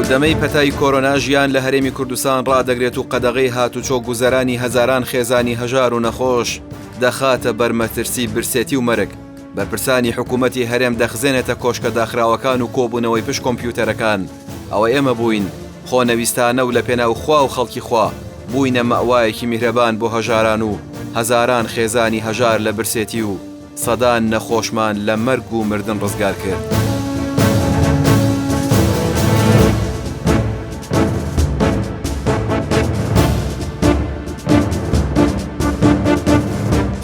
سەردەمەی پەتای کۆرۆنا ژیان لە هەرێمی کوردستان ڕادەگرێت و قەدەغەی هاتوچۆ گوزەرانی هەزاران خێزانی هەژار و نەخۆش دەخاتە بەر مەترسی برسێتی و مەرگ، بەرپرسانی حکوومەتی هەرێم دەخزێنێتە کۆشکە داخراوەکان و کۆبوونەوەی پشت کۆمپیوتەرەکان، ئەوە ئێمە بووین خۆنەویستانە و لە پێناو خوا و خەڵکی خوا بووینە مەئوایەکی میهرەبان بۆ هەژاران و هەزاران خێزانی هەژار لە برسێتی و سەدان نەخۆشمان لە مەرگ و مردن ڕزگار کرد.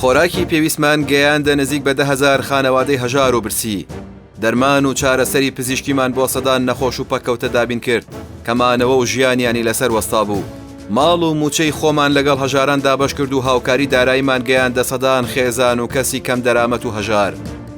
خۆراکی پێویستمان گەیاندە نزیک بە 10,000 خانەوادەی هەژار و برسی. دەرمان و چارەسەری پزیشکیمان بۆ سەدان نەخۆش و پەککەوتە دابین کرد کە مانەوە و ژیانیانی لەسەر وەستابوو. ماڵ و مووچەی خۆمان لەگەڵ هەژاران دابەش کرد و هاوکاری داراییمان گەیاندە سەدان خێزان و کەسی کەمدەرامەت و هەژار.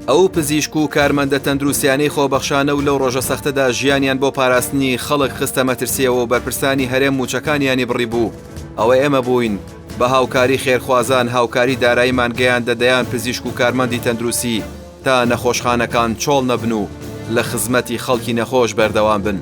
ئەو پزیشک و کارمەندە تەندروستیانەی خۆبەخشانە و لەو ڕۆژە سەختەدا ژیانیان بۆ پاراستنی خەڵک خستە مەترسییەوە و بەرپرسانی هەرێم مووچەکانیانی بڕیبوو، ئەوە ئێمە بووین بە هاوکاری خێرخوازان هاوکاری داراییمان گەیاندە دەیان پزیشک و کارمەندی تەندروستی تا نەخۆشخانەکان چۆڵ نەبن و لە خزمەتی خەڵکی نەخۆش بەردەوام بن.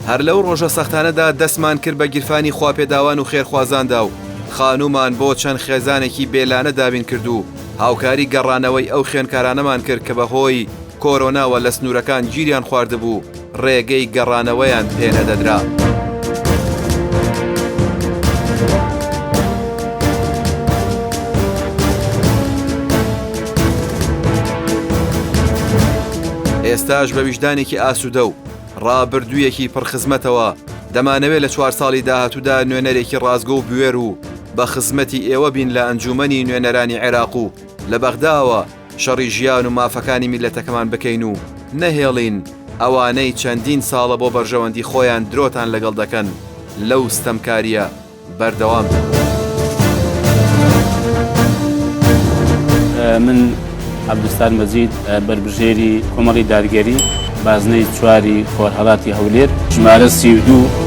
هەر لەو ڕۆژە سەختانەدا دەستمان کرد بە گیرفانی خواپێداوان و خێرخوازاندا و خانوومان بۆ چەند خێزانێکی بێ لانە دابین کرد و هاوکاری گەڕانەوەی ئەو خوێندکارانەمان کرد کە بە هۆی کۆرۆناوە لە سنوورەکان گیریان خواردبوو ڕێگەی گەڕانەوەیان پێ نەدەدرا. ئێستاش بە ویژدانێکی ئاسوودە و ڕابردوویەکی پڕ خزمەتەوە، دەمانەوێت لە چوار ساڵی داهاتوودا نوێنەرێکی ڕاستگۆ و بوێر و بە خزمەتی ئێوە بین لە ئەنجوومەنی نوێنەرانی عێراق و لە بەغداوە شەڕی ژیان و مافەکانی میللەتەکەمان بکەین و نەهێڵین ئەوانەی چەندین ساڵە بۆ بەرژەوەندی خۆیان درۆتان لەگەڵ دەکەن لەو ستەمکارییە بەردەوام بن. من عەبدولستار مەجید بەربژێری کۆمەڵی دادگەری بازنەی چواری خۆرهەڵاتی هەولێر ژمارە 32.